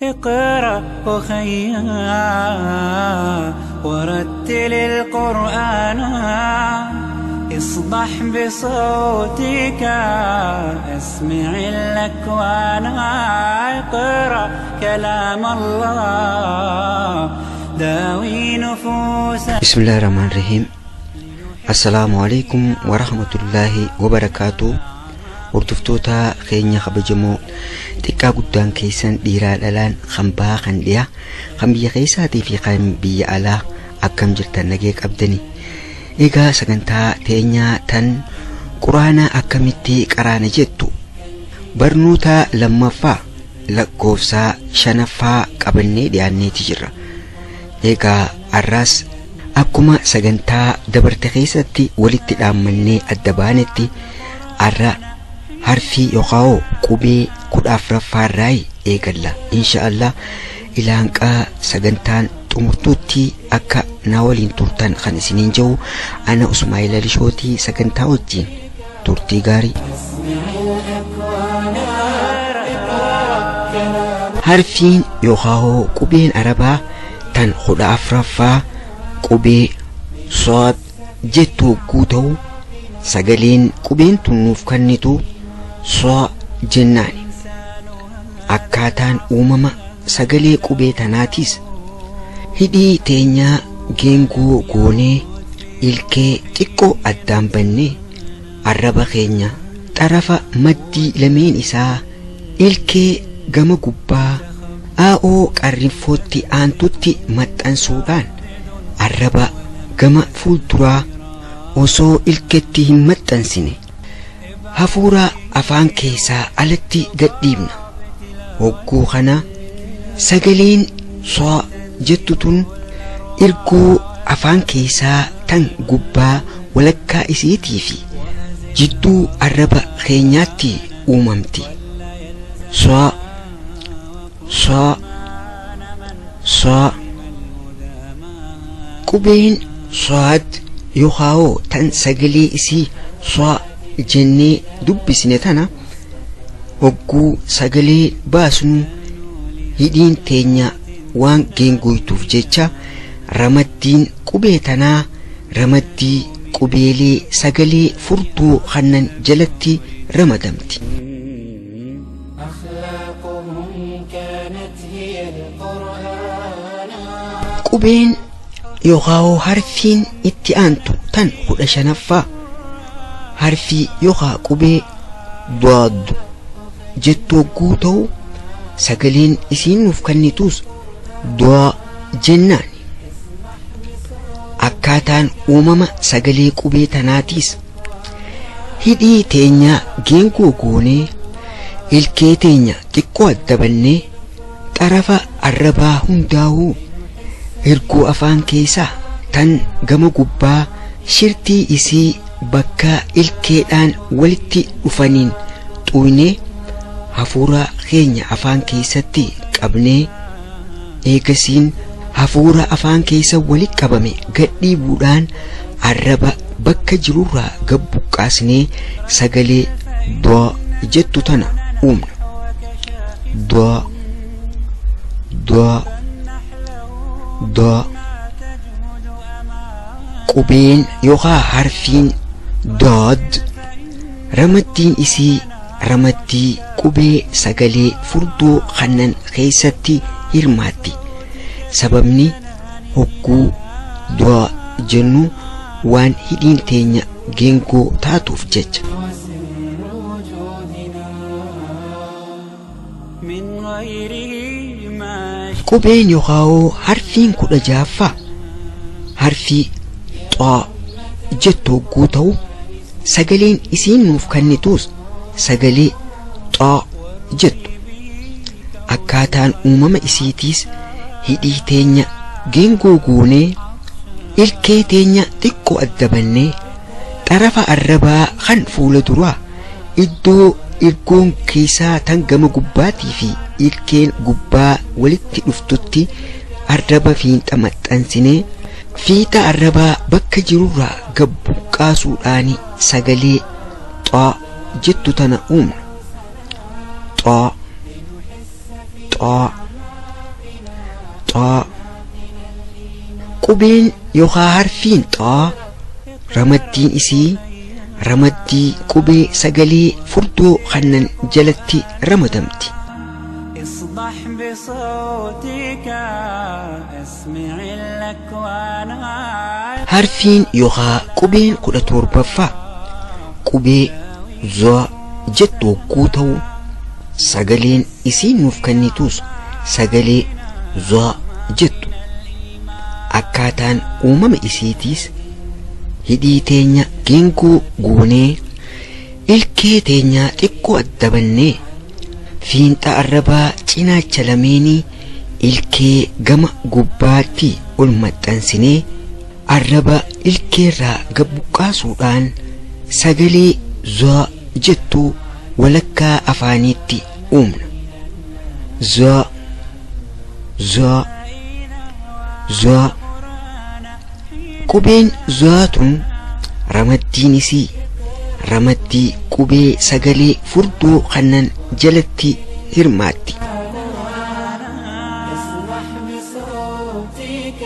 اقرأ أخيا ورتل القرآن اصدح بصوتك اسمع الأكوان اقرأ كلام الله داوي نفوس. بسم الله الرحمن الرحيم. السلام عليكم ورحمة الله وبركاته. Hordoftoota keenya kabajamoo xiqqaa guddaan keessan dhiiraa dhalaan kan bahaa kan dhiyaa kan biyya keessaatii fi kan biyya alaa akkam jirtan nagee qabdani. Egaa sagantaa teenyaa tan quraana akkamitti qaraana jettu barnoota lammaffaa lakkoofsa shanaffaa qabannee dhiyaanneeti jirra. Egaa har'aas akkuma sagantaa dabarte keessatti walitti dhaammannee adda baanetti har'a harfii yookaan qubee 14ffaarraa eegalla. Inshaallah ilaanqaa sagantaan xumurtuutti akka na waliin turtan kan isiniin jiru ana Usmaa'il Alishootii sagantaa wajjin turtii gaarii. Harfiin yookaan qubeen arabaa tan 14ffaa qubee sood jettu hogguu ta'u sagaleen qubeen tun nuuf kennitu soo jennaani. Akkaataan uumama sagalee qubee tanaatiis hidhii teenyaa geengoo goonee ilkee xiqqoo addaan bannee arraba keenya xarafa maddii lameen isaa ilkee gama gubbaa aa'oo qarrinfootti aantutti maxxansuudhaan arraba gama fuulduraa osoo ilkeetti hin maxxansine hafuura afaan keessaa alatti gadhiibna. Hogguu kana sagaleen soo jettu tun ergoo afaan keessaa tan gubbaa walakkaa isiitii fi jidduu arraba keenyaatti uumamti. Soo soo soo. Qubeen soad yookaan tan sagalee isii soo jennee dubbisne tana hogguu sagalee baasnu hidhiin teenya waan geengoytuuf jecha ramaddiin qubee tanaa ramaddii qubeelee sagalee furdoo kannan jalatti ramadamti. Qubeen yookaan harfiin itti aantu tan 15ffaa harfii yookaan qubee daad jettu hogguu ta'u sagaleen isiin nuuf kennitus daa jennaan. Akkaataan uumama sagalee qubee tanaatiis hidhii teenya geengoo goonee ilkee teenya xiqqoo adda bannee xarafa arrabaa hundaa'uu ergoo afaan keessaa tan gama gubbaa shirtii isii bakka ilkeedhaan walitti dhufaniin xuynee hafuura keenya afaan keessatti qabnee eegasiin hafuura afaan keessa walitti qabame gadhiibuudhaan arraba bakka jirurraa gabbuqqaasnee sagalee doo jettu tana uumna. Doo doo doo. Qubeen yookaan harfiin dood ramaddiin isii ramaddii qubee sagalee furdoo kannan keessatti hirmaatti. Sababni hogguu doo jennu waan hidhiin teenya geengoo taatuuf jecha. Qubeen yookaan harfiin 16ffaa harfii xoo jettu hogguu ta'u sagaleen isiin nuuf kennitus sagalee xoo jettu. Akkaataan uumama isiitiis hidhii teenya geengoo goonee ilkee teenya xiqqoo adda bannee xarafa arrabaa kan fuula duraa iddoo ergoon keessaa tan gama gubbaatii fi ilkeen gubbaa walitti dhuftutti arraba fiinxa maxxansinee fiixa arrabaa bakka jirurraa gabbuqqaasuudhaan sagalee xoo jettu tana uumna. Xoo xoo Xaa. Qubeen yookaan harfiin xaa ramaddiin isii ramaddii qubee sagalee furdoo kannan jalatti ramadamti. اصدح بصوتك اسمع الأكوان. Harfiin yookaan qubeen 17ffaa qubee zaa jettu hogguu ta'u sagaleen isiin nuuf kennitus sagalee zaa jettu. Akkaataan uumama isiitiis hidhii teenya geengoo goonee ilkee teenya xiqqoo adda bannee fiinxa arrabaa cinaacha lameenii ilkee gama gubbaatti ol maxxansinee arraba ilkeerraa gad buqqaasuudhaan sagalee zaa jettu walakkaa afaaniitti uumna. Zaa, zaa, zaa. Qubeen zaa tun ramaddiin isii ramaddii qubee sagalee furdoo kannan jalatti hirmaatti. اصدح بصوتك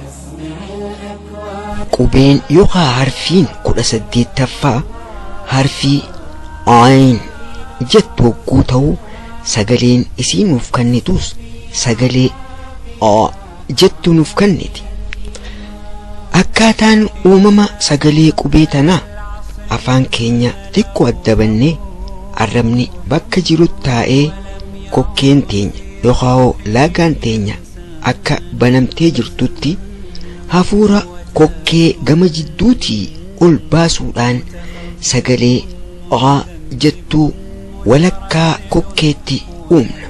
اسمع الأكوان. Qubeen yookaan harfiin 18ffaa harfii ayin jettu hogguu ta'u sagaleen isii nuuf kennitus sagalee a jettu nuuf kenniti. Akkaataan uumama sagalee qubee tanaa afaan keenya xiqqoo adda bannee arrabni bakka jirutti taa'ee kokkeen teenya yookaan laagaan teenya akka banamtee jirtutti hafuura kokkee gama jidduutii ol baasuudhaan sagalee a jettuu walakkaa kokkeetti uumna.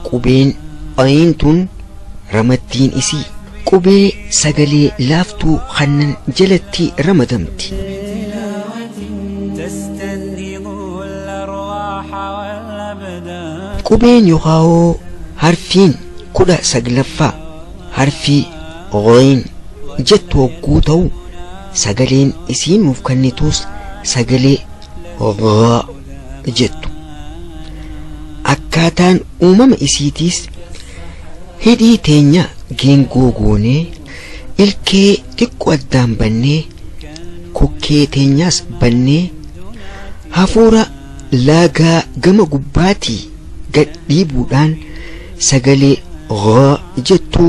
Qubeen ayin tun ramaddiin isii qubee sagalee laaftuu kannan jalatti ramadamti. تستنهض الأرواح والأبدان. Qubeen yookaan harfiin 19ffaa harfii ghayn jettu hogguu ta'u sagaleen isiin nuuf kennitus sagalee ghaa jettu. Akkaataan uumama isiitiis hidhii teenya geengoo goonee ilkee xiqqoo addaan bannee kokkee teenyaas bannee hafuura laagaa gama gubbaatii gad dhiibuudhaan sagalee ghaa jettu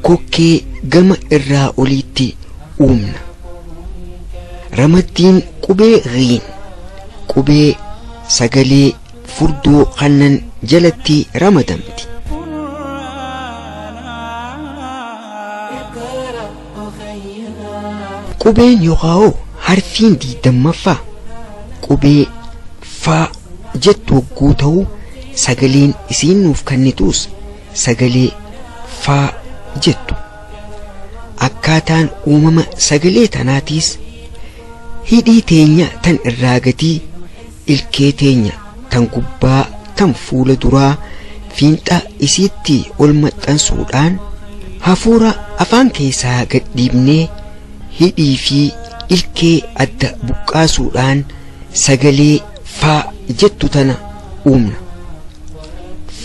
kokkee gama irraa oliitti uumna. Ramaddiin qubee ghiin qubee sagalee furdoo kannan jalatti ramadamti. اقرأ أخيا. Qubeen yookaan harfiin 20ffaa qubee faa jettu hogguu ta'u sagaleen isiin nuuf kennitus sagalee faa jettu. Akkaataan uumama sagalee tanaatiis hidhii teenya tan irraa gadii ilkee teenya tan gubbaa tan fuula duraa fiinxa isiitti ol maxxansuudhaan hafuura afaan keessaa gad dhiibnee hidhii fi ilkee adda buqqaasuudhaan sagalee faa jettu tana uumna.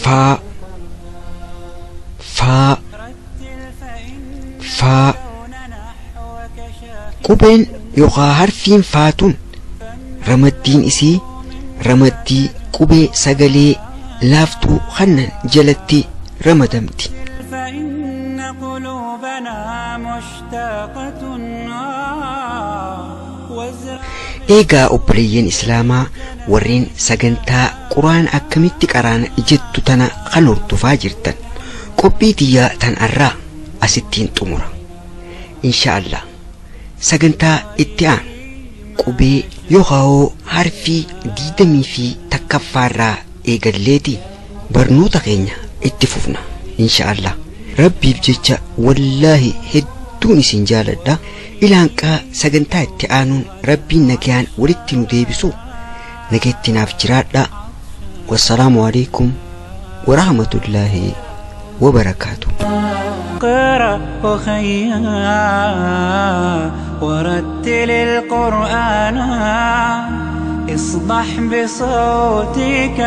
Faa, faa, faa. Qubeen yookaan harfiin faatun ramaddiin isii ramaddii qubee sagalee laaftuu kannan jalatti ramadamti. فإن قلوبنا مشتاقة وازرع Eegaa obboleeyyan Islaamaa warreen sagantaa quraan akkamitti qaraana jettu tana kan hordofaa jirtan qophii tiyyaa tan arraa asittiin xumura. Insha Allah sagantaa itti aanu qubee yookaan harfii 21ffaarraa eegalleeti barnoota keenya itti fufna insha Allah. Rabbiif jecha wallaahi hedduun isin jaaladha. Ilaanqaa sagantaa itti aanuun rabbiin nagayaan walitti nu deebisu nagayatti naaf jiraadha. Wassalaamu alaikum warahmatullaahi wabarakaatu. اقرأ أخيا ورتل القرآن. اصدح بصوتك،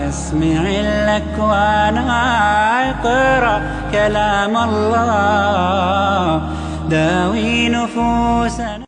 اسمع الأكوان، اقرأ كلام الله، داوي نفوسنا.